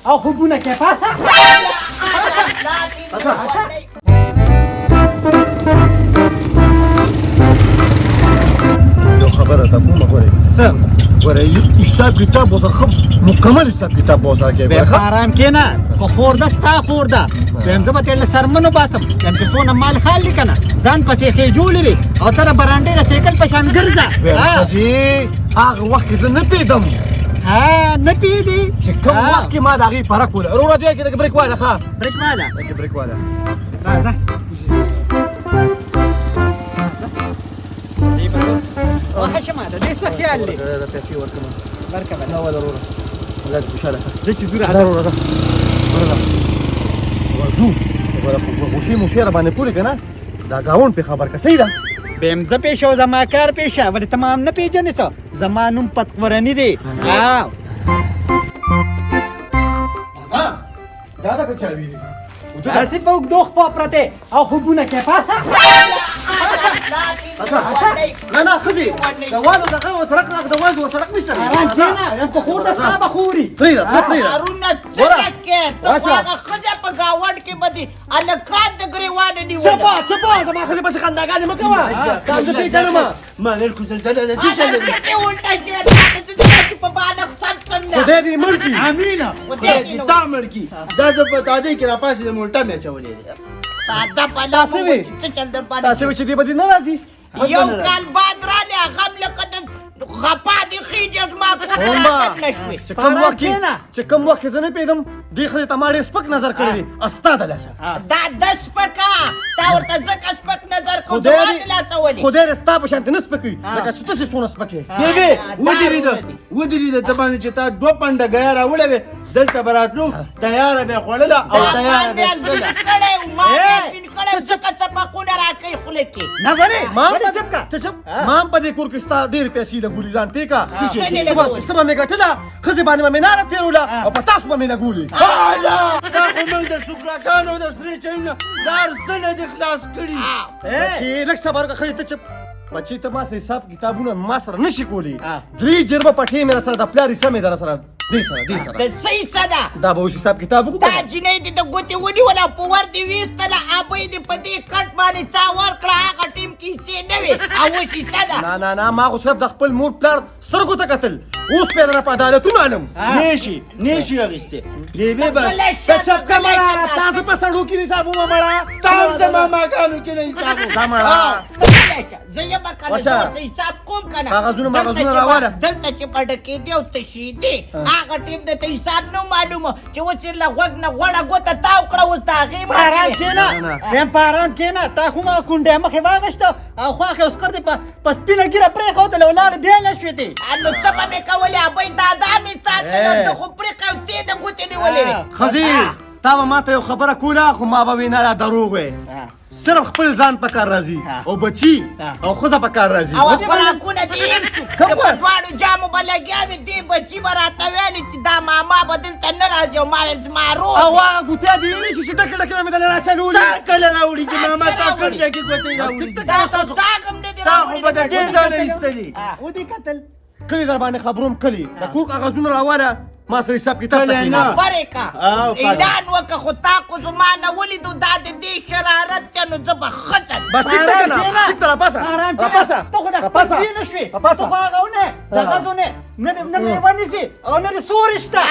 او خوبونه کې پاسه. یو خبره ته کومه ګورې؟ څه ګورې، حساب کتاب به سره ښه مکمل حساب کتاب به سره کوې. به آرام کېنه، که خور ده ستا خور ده. وایم زه به ترې له څرمنو باسم. وایم چې څونه مال خال دي که نه، ځان پسې ښې جوړې دي او ته د برانډې د سایکل په شان ګرځه. ښځې، هغه وخت کې زه نه پوهېدم. ها، نه پوهېدې؟ چې کوم وخت کې ما د هغې پره کوله. وروره، دې کې لږ برېک واله. ښه، برېک واله، لږ برېک واله. راځه. واه شمه، د دې څه خیال دی؟ د پیسې ورکړم. ورکړه. نه وله وروره، الله دې خوشحاله کړه. زه چې ځو، راځه وروره، راځه وروره، ورځو. وروره، غوسې موسې را باندې کولې که نه، دا ګاونډ پې خبر که. صحیح ده. بیم زه پېښه او زما کار پېښه. ولې ته ما هم نه پېژنې؟ څه، زما نوم پتخورني دی. دا ده که چا ویلي؟ داسې په اوږدو خپو پرتې او خوبونه کې پاسه. نه نه، ښځې د والو دغه سړک، د والو سړک نشته. آرام کښېنه، یم په خور ده ستا به خوري. پرېږده، پرېږده. هارونه، څنګه کې ته خو هغه ښځه په ګاونډ کې به دې هلکان د ګرېوانه نیوله. چپه چپه، زما ښځې پسې خنداګانې مه کوه. دا زه پېژنم. ما ویل کو زلزله ده، څه چل دی؟ څه الټه شوې تا ته؟ څه دي په بالښت سم څنګه؟ خدای دې مړ کړي. امینه. خدای دې تا مړ کړي. دا زه په تادۍ کې راپاڅېدم، الټه مې اچولې ده. ساده پلا. څه چل در باندې؟ تاسې وې چې دې به دې نه راځي. یو کال بعد راغلې، هغه هم لکه د غپا دې خېژي زما کور ته راتللی شوې. چې کوم وخت کې، چې کوم وخت کې زه نه پوهېدم، دې ښځې ته ما ډېر سپک نظر کړی دی. ستا د لاسه. دا د سپکه تا ورته ځکه سپک نظر کوم، زما د لاسه ولې؟ خدای دې ستا په شان نه سپکوي لکه چې ته چې څونه سپکې. بیبي، ودرېده ودرېده. ته باندې چې تا دوه پنډه ګیا راوړې وې، دلته به راتلو، تیاره به یې خوړله او تیاره به یې څښله. کړی ما سپین کړی، ځکه څپکونه راکوي خوله کې. نه، ولې؟ ما ته چپ. ما هم په دې کور کې ستا ډېرې پیسې لګولي. ځان پېکه، څه به مې ګټله، ښځې باندې به مې ناره تېروله او په تاسو به مې لګولي. دا خو موږ د سوکړکانو د سرې چایونه دا هر څه نه دي خلاص کړي. بچې، لږ صبر وکړه. ښځې، ته چپ. بچې، ته ما سره حساب کتابونه ما سره نه شي کولی. درې جربه پټې مې را سره، د پلار حصه مې در سره، دې سره دې سره. د څه حصه ده؟ دا به اوس حساب کتاب وکړو. دا جینۍ دې د ګوتې ونیوله او په ور دې ویستله. ابۍ دې په دې کټ باندې څا ورکړه، هغه ټیم کې حصې نه وې او اوس حصه ده. نه نه نه، ما خو صرف د خپل مور پلار سترګو ته کتل. اوس پې درنه په عدالتونو علم. نشي نشي اخیستی بیبي، بس. ته چپ که مړه. تاسو په سړو کې حسابومه مړه. تا هم زما ماګانو کې نه حسابو. دا مړه. زه یم که نه، زه ورته حساب کوم که نه. کاغذونه ماغذونه راواله. دلته چې په ډکېدې او تشېدې، هغه ټیم د ته حساب نه معلومه چې اوس یې له غوږ نه غوړه ګوته تاو کړه. اوس د هغې په آرام کښېنه. وایم په آرام کښېنه. تا خو ما کونډې مخې واغېسته او خواښې او سقر دې په سپینه ږیره پرېښودله، ولاړې بېله شوې دې. نو څه به مې کولې؟ ابۍ دادا مې ساتله، ته خو پرېښې او تې د ګوتې نیولې وې. ښځې، تا به ما ته یو خبره کوله، خو ما به وې نه، را دروغ وې. صرف خپل ځان په کار راځي او بچي او ښځه په کار راځي. او خوراکونه دې هېر شو چې په دواړو جامو به لګیا وې. دې بچي به راته ویلې چې دا ماما به دلته نه راځي، او ما ویل زما ورور. او هغه ګوتیا دې هېرې شو چې ډکې ډکې به مې درله راچلولې. تا کله راوړي چې ماما تا کوم ځای کې ګوتۍ راوړي؟ دا خو څاګ هم نه دي. تا خو به د دې ځایه ایستلي. ودې کتل. کلي در باندې خبروم. کلي د کور کاغذونه راواله، ما سره حساب کتاب کله ته نه. خبرې کا. او اعلان وکړه، خو تا خو زما نه ولیدو. دا د دې شرارت دی، نو زه به ښه چل. بس ټیک ده که نه؟ ټیک ده. راپاسه. آرام. راپاسه. ته خو د خپل راپاسه. زوی نه شوې. راپاسه. ته خو هغه ونه د غزو نه نه نه مېوه نیسي او نه د سوري شته.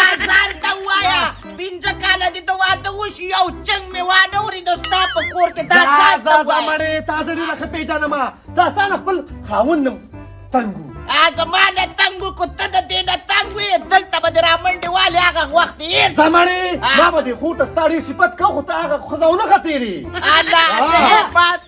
دا ځان ته ووایه، 5 کاله دې د واده وشي، یو چنګ مې وانه ورېده ستا په کور کې. دا ځان ته ځه ځه. ووایه. مړې، تا زه ډېره ښه پېژنم. تا ستا نه خپل خاوند نه تنګ و. زما نه تنګ و، که ته د دې نه تنګ وې، دلته به دې رامنډې والې، هغه وخت دې هېر. ځه مړې، ما به دې خور ته ستا ډېر صفت کوه، خو ته هغه ښځه ونه ختېرې. الله دې.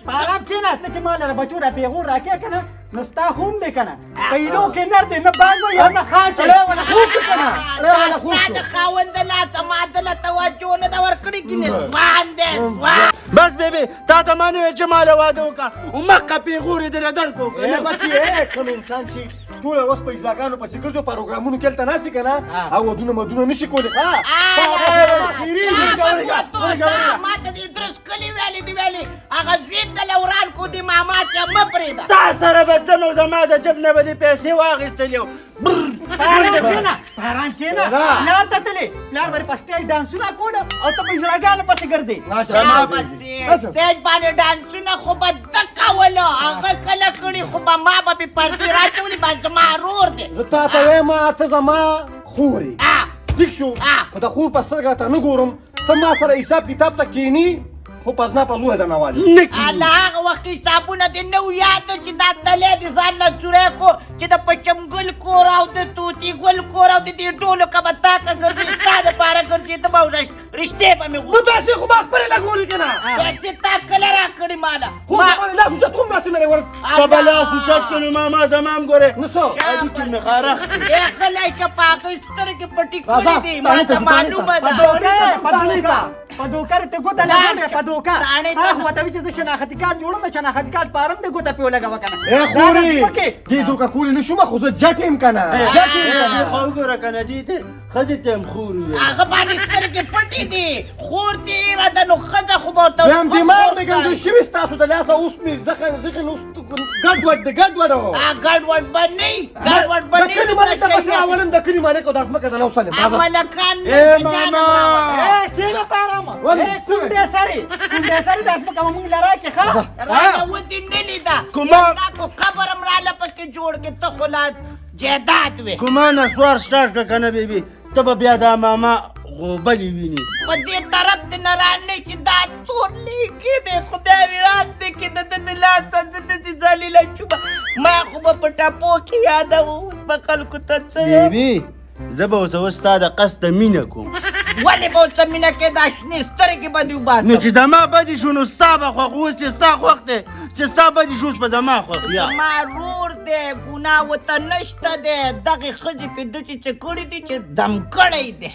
په آرام کښېنه. ته چې ما لره بچو را پېغور راکې که نه، نو ستا خو هم دی که نه، په ایلو کې نر دی، نه بانګ یا نه خاچ. اړی وله خوب شو که نه؟ اړی وله خوب ستا شو. د خاوند د لاسه ما دله توجه نه ده ورکړې، ګینې ځوان دی ځوان. بس بیبي، تا ته ما نه ویل چې ما له واده وکړه، هماغه پېغور یې درله درکړو که ای نه؟ بچي، ای کوم انسان چې ټوله ورځ په اجراګانو پسې ګرځو، پروګرامونو کې هلته ناست که نه، او ودونه مدونه نه شي کولی. ښه ما ته دې درس کلي ویلي دي، ویلي هغه زوی ته له وران کو دې ماما ته مه پرېږده. تا سره به تلم او زما د جب نه به دې پیسې واخیستلې. په آرام کښېنه، په آرام کښېنه. پلار ته تلې، پلار به په سټیج ډانسونه کوله او ته په اجراګانو پسې ګرځې. سټیج باندې ډانسونه خو به ده کوله، هغه کله کړي خو به ما به پې پردې راچولي، به زما ورور دی. زه تا ته وایم ته زما خور یې، ټیک شو؟ خو د خور په سترګه ته نه ګورم، ته ما سره حساب کتاب ته کښېني خو په زنا په زوی درنه والي. الله هغه وخت حسابونه دې نه وو یاد چې دا تلی دې ځان له څوری کو چې د پچم ګل کور او د طوطي ګل کور او د دې ټولو که به تا که ګرځي ستا دپاره ګرځي، ته به رشتې به مې نو پیسې خو ما خپلې لګولې که نه؟ پیسې تا کله راکړې ماله؟ خو زه باندې لاس اوچت کوم داسې مې ور ته به لاس اوچت کړې ماما زما هم ګورې نو څه هډوکي مې خارښ کړي. ای غلی که په هغې سترګې پټې کړې دي، ما ته معلومه ده. په دوکه ته ګوته لګولې، په دوکه تا خو ورته وي چې زه شناختي کارت جوړوم، د شناختي کارت په هم د ګوته پرې ولګوه که نه. ای خورې دې دوکه کولی نه شوم، خو زه جټ یم که نه، جټ یم که نه. خو وګوره که نه دې ته ښځې ته هم خور وویل. هغه باندې سترګې پټې دي، خور دې هېره ده نو ښځه خو به ورته وایم دماغ مې ګنګل شوي ستاسو د لاسه، اوس مې ذهن اوس ګډوډ دی، ګډوډ. ګډوډ به نه وي، ګډوډ به نه د کلي مالک ته پسې راولم، د کلي مالک او د ځمکه د نو سلم. ملکان کښېنه په آرامه. کونډې سرې، کونډې سرې د ځمکه به مونږ له راکړې. ښه راله ودې نه لیده، کو قبر هم راله پکې جوړ کړې، ته خو لا جایداد وې. کومه نسوار سټارټ کړه که نه بیبي، ته به بیا دا ماما غوبلې وینې. په دې طرف دې نه رانه شي، دا تور لیکې دی، خدای ویران دی کې د ده د لاسه زه داسې ذلیله شومه. ما خو به په ټپو کې یادوه، اوس به خلکو ته څه وایم؟ بیبي زه به اوس اوس ستا د قصده مینه کوم. ولې به اوس مینه کې؟ دا شنې سترګې به دې وباسم. نو چې زما بدې شو نو ستا به خوښ، اوس چې ستا خوښ دی، چې ستا بدې شو اوس به زما خوښ. زما ورور دی، ګناه ورته نشته دی، دغې ښځې پې داسې څه کړي دي چې دم کړی دی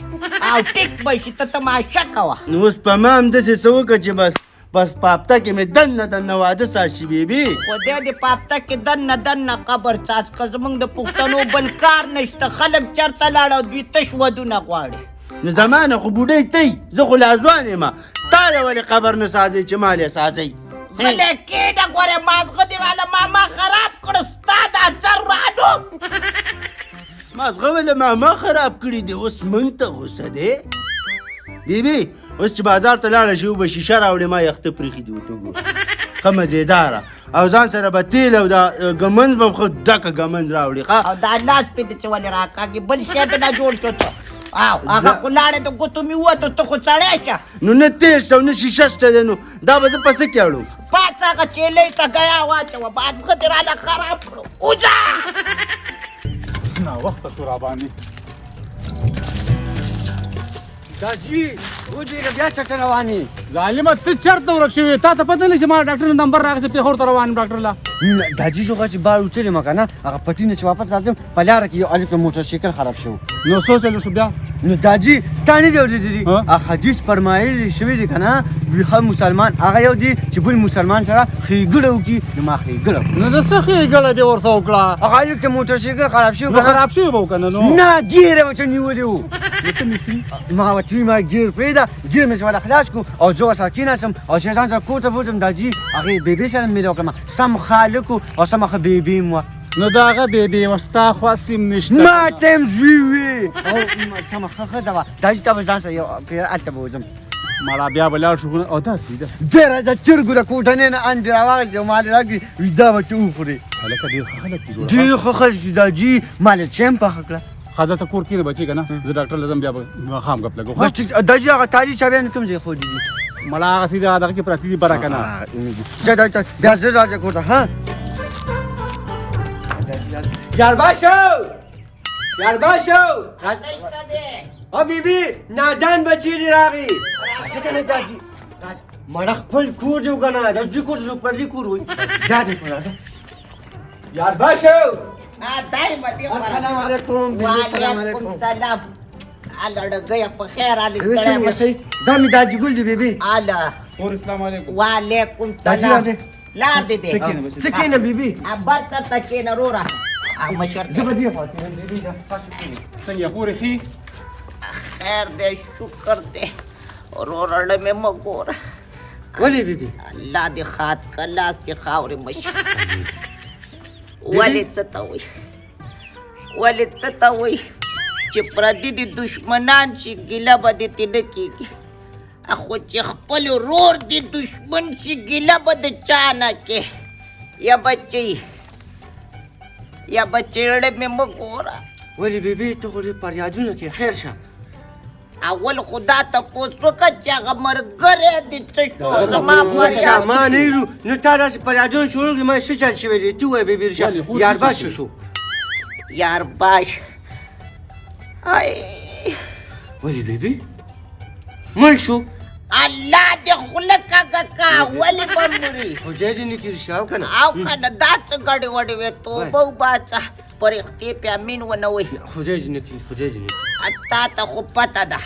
او ټیک به شي، ته تماشه کوه. نو اوس په ما هم داسې څه وکړه چې بس بس په هفته کې مې دننه دننه واده ساز شي. بیبي خدای دې په هفته کې دننه دننه قبر ساز که، زموږ د پښتنو بل کار نشته، خلک چېرته لاړه او دوی تش ودونه غواړي. نو زما نه خو بوډۍ ته، زه خو لا ځوان یم، تا له ولې قبر نه سازئ چې ما له سازئ؟ غلی کښېنه ګورې، مازغه دې راله ماما خراب کړه، ستا دا څر ورانو مازغه ولې ماما خراب کړي دي، اوس موږ ته غوسه دی. بیبي اوس چې بازار ته لاړه شي وبه شیشه راوړې، ما یخته پرېښي دي ورته وګوره، ښه مزېداره، او ځان سره به تېل او دا ګمنځ به هم ښه ډکه ګمنځ راوړي. ښه او دا لاس پې دې چې ولې راکاږي، بل شی دې نه جوړ شو ته. او هغه خو لاړې د ګوتو مې ووتو، ته خو سړی شه. نو نه تېل شته او نه شیشه شته دی، نو دا به زه په څه کې اړوم؟ پاڅه هغه چیلۍ ته ګیا واچوه، مازغه دې راله خراب کړو، وځه. ناوخته شو راباندې. داجي ودرېږه، بیا چېرته روان یې؟ ظالمه ته چېرته ورک شوې؟ تا ته پته نه چې ما ډاکټر نه نمبر راغستی، پېښور ته روان یم ډاکټر له. داجي زه خو چې بار وتلی یم که نه، هغه پټي نه چې واپس راتلم په لاره کې یو هلک موټر سایکل خراب شو. نو څه چل شو بیا؟ نو داجي تا نه دی اورېدلي، هغه حدیث فرمایلی شوی دی که نه، وي ښه مسلمان هغه یو دی چې بل مسلمان سره ښېګړه وکړي، نو ما ښېګړه وکړه. نو د څه ښېګړه دې ورته وکړه؟ هغه هلک ته موټر سایکل خراب شوی نو خراب شوی به که نه؟ نو نه ګېره ورته نیولې و. نو ته نیسي؟ ما ورته وویل ما ګېر پرېږده، ګېر مې چې ورله خلاص کړو او زه ورسره کښېناستم او چې ځان سره کور ته بوتلم، داجي هغې بېبې سره مې میله وکړم، سم ښه هلک و او سمه ښه بېبې هم وه. نو د هغه بېبې وه، ستا خو هسې هم نشته. ما ته هم زوی وي او سمه ښه ښځه وه. داجي ته به ځان سره یو پېره هلته به وځم. مړه بیا به لاړ شو او داسې ده. ډېره د چرګو د کوټنۍ نه اندې راواخیستې او ما له راکړي، وي دا به ته وخورې. هلکه ډېر ښه خلک دي جوړه. ډېر ښه خلک دي داجي، ما له چای هم پخه کړه. ښه ځه ته کور کښېنه بچې که نه، زه ډاکټر له ځم بیا به ماښام ګپ لګوم. بس ټیک داجي هغه تالي چابیانې کوم ځای ښودلي دي؟ مړه هغسې دغه کې پرتې دي بره که نه. ځه بیا زه راځه کور ته. ها یارباشو، یارباشو، او بیبي نادان بچی دې راغی. راځه که نه داجي، مړه خپل کور دی که نه، د زوی کور څوک پردي کور وي. ځه دې کور راځه. یارباشو. السلام علیکم. السلام علیکم. سلام. اله ډګیه په خیر علي ستړی. دا مې داجي ګل دی بیبي. اله خور اسلام علیکم. وعلیکم سلام. لار دې دی. څه کښېنه بیبي؟ بر چېرته کښېنه وروره. هغه مشر زه به ځې فاطمه بیبي ځه تاسو کښېنئ. څنګه خورې ښې؟ خیر دی، شکر دی. ورور ړه مې مه ګوره. ولې بیبي؟ الله دې ښاد که، لاس دې خاورې مه شي. ولې څه ته وایي، ولې څه ته وایي چې پردي دې دښمنان شي، ګیله به دې ترې نه کېږي، خو چې خپل ورور دې دښمن شي، ګیله به د چا نه کې. یا بچی، یا بچی، ړه مې مه ګوره. ولې بیبي، ته خو ډېر فریادونه کې، خیر شه. اول خو دا تپوس وکړه چې هغه ملګری دې څه شو؟ زما شه ما نه یو نو تا داسې فریادونه شروع کړي، ما څه چل شوی دی؟ ته ووایه بیبي شه، یار باش څه شو؟ یار باش ای ولې بیبي مړ شو؟ الله دې خوله کږه کا، ولې به مري؟ خدای دې نه کړي شه، او که نه؟ او که نه، دا څه ګډې وډې وې؟ توبه وباسه، په رښتې پې امین ونه وایي. خدای دې نه کړي، خدای دې نه کړي. تا ته خو پته ده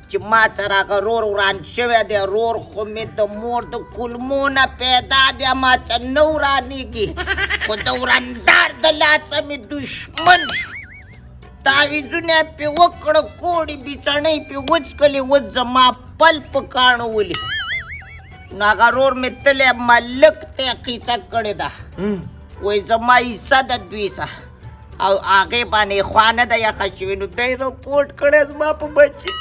چې ما سره هغه رور وران شوی دی. رور خو مې د مور د کولمو نه پیدا دی، ما څه نه ورانېږي، خو د ورندار د لاسه مې دښمن شو. تعویذونه یې پې وکړه، کوړې بېڅڼۍ پې وڅکلې، اوس زما پل په کاڼو ولي. نو هغه رور مې تللی ملک ته یې قیصه کړې ده، وایي زما حصه ده دوی سه، او هغې باندې خوا نه ده یخه شوې. نو دی رپورټ کړی زما په بچي،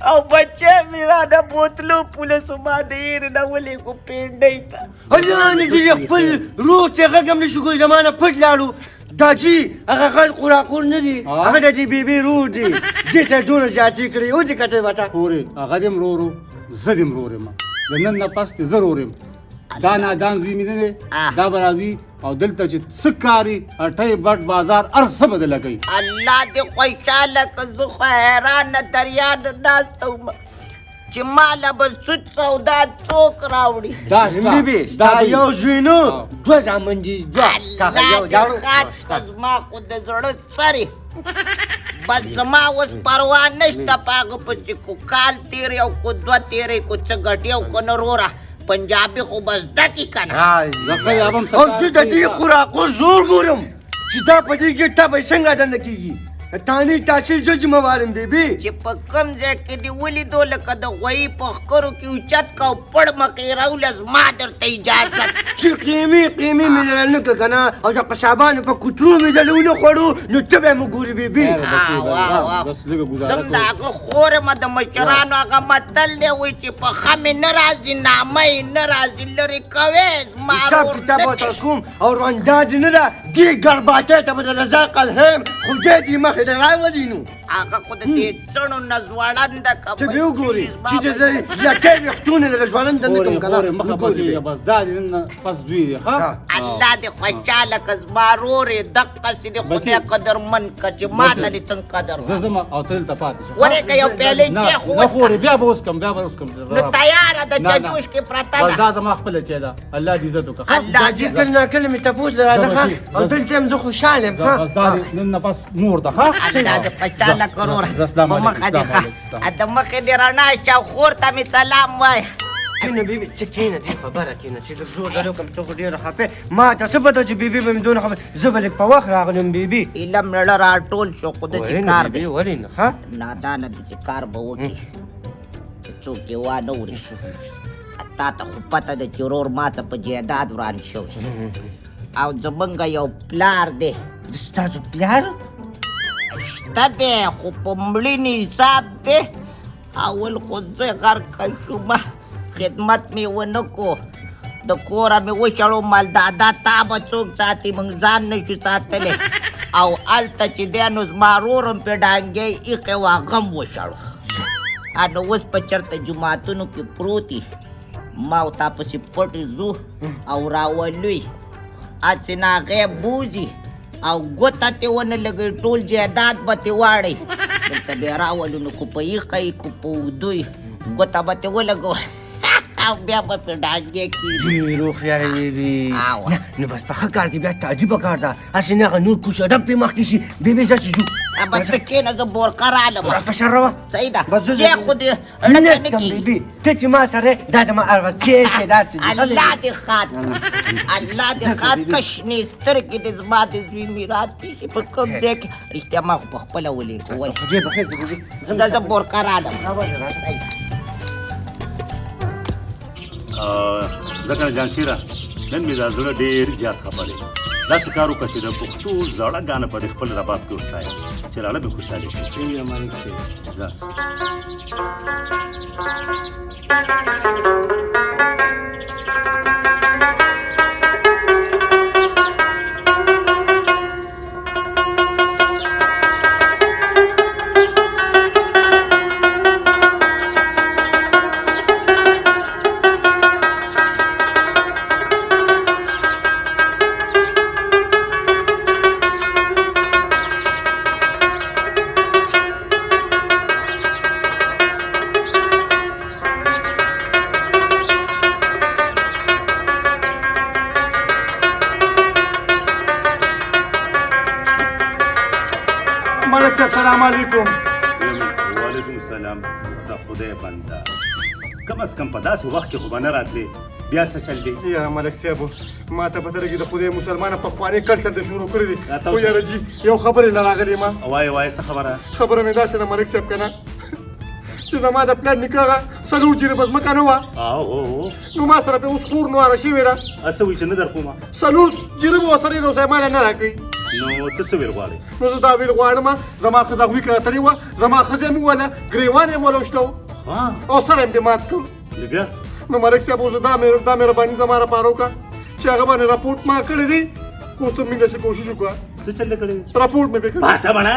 او بچی مې رانه بوتلو پولیسو ما د هېرې نه ولېږو پېنډۍ ته. الله نه چې خپل روغ چې غږ هم نه شو کولی، زما نه پټ لاړو. دا چې هغه غل خوراکور نه دی، هغه د چې بیبي رور دی، دې سره دومره زیاتې کړې. اوس یې کتل به تا. خورې هغه دې هم رور و، زه دې هم رور یم. د نن نه پس دې زه رور یم. دا نادان زوی مې نه دی، دا به راځي او دلته چې څه کاري هټۍ بټ بازار هر څه به درله کوي. الله دې خوشحاله که، زه خو حیرانه دریانه ناسته وم چې ما له به سود سودا څوک راوړي. دا شته، بیبي، دا ستا به یو زوی نه، دوه زامن دي، دوه. الله دې ښاد که، زما خو د زړه سرې. بس زما اوس پروا نشته په هغه پسې، کو کال تېر او کو دوه تېرې، کو څه ګټې او که نه. روره پنجابي خو به زده کړي که نه؟ زه ښه یم، هم او زه د دې خوراکو زور ګورم چې دا په دې کې تا به څنګه دننه کېږي. تانې تاسې زه ذمه وار یم بیبي. چې په کوم ځای کې دې ولیدو لکه د غویي په ښکرو کې اوچت که او پړ مخې یې راوله، زما درته اجازت. چې قیمې قیمې مې درله نه کړه که نه، او د قصابانو په کوترو مې درله ونه خوړو، نو ته به مو ګورې بیبي. بس لږه ګزاره زم د هغه خور یم، د مشرانو هغه متل دی وایي چې په ښه مې نه راځي، نامه یې نه راځي، لرې کوې زما حساب ورور کتاب نه ورسره دی. کوم او رندا دې نه ده، دې ګرباټۍ ته به درله زه قلهم خدای دې مخې ته راولي. نو هغه خو د دې څڼو نه ځوړنده که ته به وګورې زما چې د لکۍ ویښتونه درله ځوړنده نه کوم که نه. خورې مخه پاتېږه، بس دا دې نن پس زوی دی. ښه الله دې خوشحاله که، زما ورور یې دقسې دې خدای قدرمن که چې ما ته دې څنګه قدر زه ځم او ته دلته پاتې شه. ورېږه یو پیالې چای خو نه خورې، بیا به اوس کوم، بیا به اوس کوم. نو تیاره ده، چجوش کې پرته بس ده. دا زما خپله چای ده، الله دې عزت وکړه. الله دا چې کله ناکله مې تپوس له راځه ښه، او دلته یم زه خوشحاله یم. بس دا دې نن نه پس مور ده. ښه الله دې خوشحاله که وروره، السلام په علیکم. مخه دې ښه، د مخې دې رڼا شه، خور ته مې سلام وایه. کښېنه بیبي، څه کښېنه، دې خبره کښېنه چې لږ زور درې وکړم. ته خو ډېره خفه، ما ته څه پته چې بیبي به مې دونه خفه. زه به لږ په وخت راغلم بیبي. ایله مېړه راټول شو، خو داسې کار دی. ولې نه؟ ښه نادانه دی چې کار به وکړي، څوک یې وانه وري. تا ته خو پته ده چې ورور ما ته په جایداد وران شوی، او زمونږ یو پلار دی. ستاسو پلار شته دی، خو په مړینې حساب دی. اول خو زه غرقه شوم، خدمت مې ونه کو، د کوره مې وشړو. مالدادا تا به څوک ساتي، موږ ځان نه شو ساتلی. او هلته چې دی نو زما ورور هم پرې ډانګی ایښی و، هغه هم وشړو. نو اوس په چېرته جوماتونو کې پروت دي، ما او تا پسې پټې ځو او راولو یې، هسې نه هغه یې بوځي او ګوته ترې ونه لګوي، ټول جایداد به ترې واړوي. دلته به یې راولو، نو که په یخه یې که په اوږدو یې، ګوته به ترې ولګوو او بیا به پرې ډانګی کېږي. ډېر هوښیاره بیبي. نه نو بس په ښه کار کې بیا تاجي په کار ده، هسې نه هغه نور کوڅه ډب پرې مخکې شي. بیبي ځه چې ځو. بس ته کښېنه، زه بورقه رالم. په شر روه. صحیح ده. بس زه چې خو دې لکه نه نشتم کېږي. بیبي، ته چې ما سره دا زما اروا چې چې دار څه دي. الله دې ښاد کړه، الله دې ښاد کړه. شنې سترګې دې زما د زوی میرات دي چې په کوم ځای کې رښتیا ما خو په خپله ولېږول. خدای په خیر دې بیبي. زه بورقه رالم. ځکه نه جانشیره، نن مې دا زړه ډېر زیات خفه دی. داسې کار وکړه چې د پښتو زړه ګانه په دې خپل رباب کې وستایه چې راړه مې خوشحاله شي. صحیح ملک صاحب. ځه. ملک صاحب، سلام علیکم. وعلیکم سلام. د خدای بنده، کم از کم په داسې وخت کې خو به نه راتلې، بیا څه چل دی؟ یاره ملک صاحب، ما ته پته لګي د خدای مسلمانه پخوانی کلچر دې شروع کړی دی. راته خو وشه. یاره جي، یو خبرې له راغلې ما. وایه وایه، څه خبره؟ خبره مې داسې ده ملک صاحب که نه، چې زما د پلار نیکه هغه 4 جریبه ځمکه نه وه. او نو ما سره پرې اوس خور نواره شوې ده. څه وایي چې نه در کومه؟ 4 جریبه ورسره یې د اوسه ما له نه راکوي. نو ته څه ویل غواړې؟ نو زه دا ویل غواړم، زما ښځه هغوی کره تللې وه، زما ښځه مې ووله، ګرېوان یې مې وله وشلو او سره یې پرې مات کړ. نو بیا؟ نو ملک صاحب، اوس دا مهرباني زما لپاره وکړه چې هغه باندې رپورټ ما کړی دی، خو ته مې داسې کوشش وکړه. څه چل دې کړی؟ رپورټ مې پرې کړی. باسه مړه،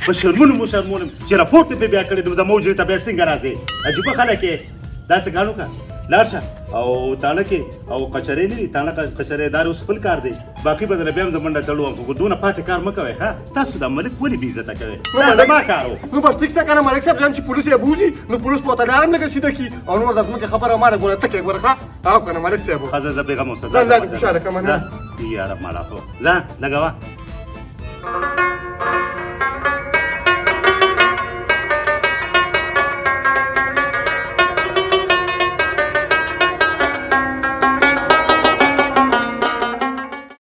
په شرمونو مو شرمولم چې رپورټ دې پرې بیا کړی، نو زما حجرې ته بیا څنګه راځې؟ عجیبه خلک یې. داسې کار وکړه، لاړ شه او تاڼه کې او کچرې نه دي، تاڼه کچرې دار اوس خپل کار دی، باقي به درنه بیا هم زه منډه تړو، خو دونه پاتې کار مه کوئ. ښه، تاسو دا ملک ولې بې عزته کوئ؟ دا زما کار و. نو بس ټیک ده که نه ملک صاحب، ځم چې پولیس یې بوځي، نو پولیس په ورته لار هم لږه سیده کړي او نور د ځمکې خبره ما له ګوره تکې ګوره. ښه، هغه که نه ملک صاحب. ښه، ځه ځه، بېغمه اوسه. ځه، ځه، خوشحاله کړه مننه. ځه یاره مړه، خو ځه لګوه.